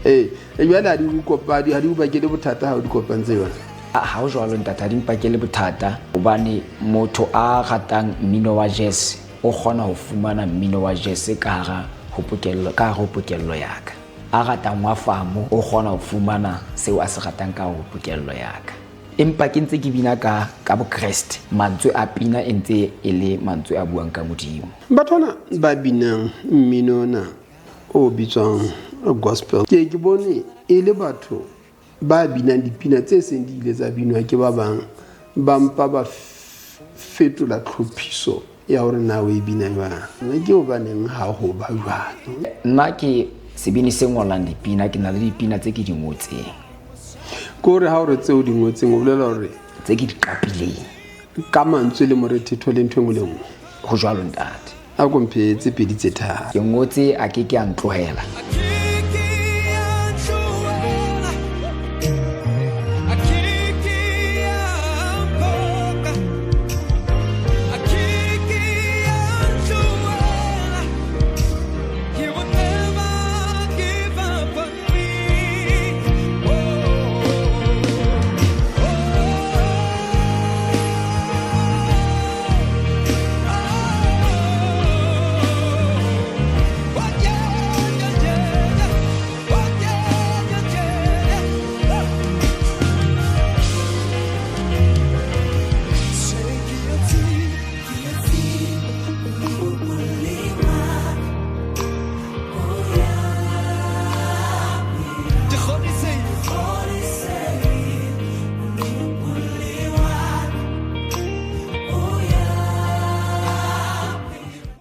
Ee, jwale ha di o kopa ha di o bakele bothata ha o di kopantse jwalo? Ha ho jwalo ntate, ha di mpakele bothata hobane motho a ratang mmino wa jazz o kgona ho fumana mmino wa jazz ka hara ho pokello ka hare ho pokello ya ka. A ratang wa famo o kgona ho fumana seo a se ratang ka hare ho pokello ya ka. Empa ke ntse ke bina ka ka Bokreste, mantswe a pina e ntse e le mantswe a buang ka Modimo. Batho bana ba binang mmino ona o bitswang gospel ke ke bone e le batho ba binang dipina tse seng di ile tsa binwa ke ba bang, ba mpa ba fetola tlhophiso ya hore na o e bina jwang. Ke hobaneng ha ho ba jwalo? Nna ke sebini se ngolang dipina, ke na le dipina tse ke di ngotseng. Ke hore ha o re tseo di ngotseng, o bolela hore tse ke di qapileng ka mantswe le morethetho le ntho e nngwe le nngwe. Ho jwalo ntate. A ko mphe tse pedi tse tharo. Ke ngotse a ke ke a ntlohela.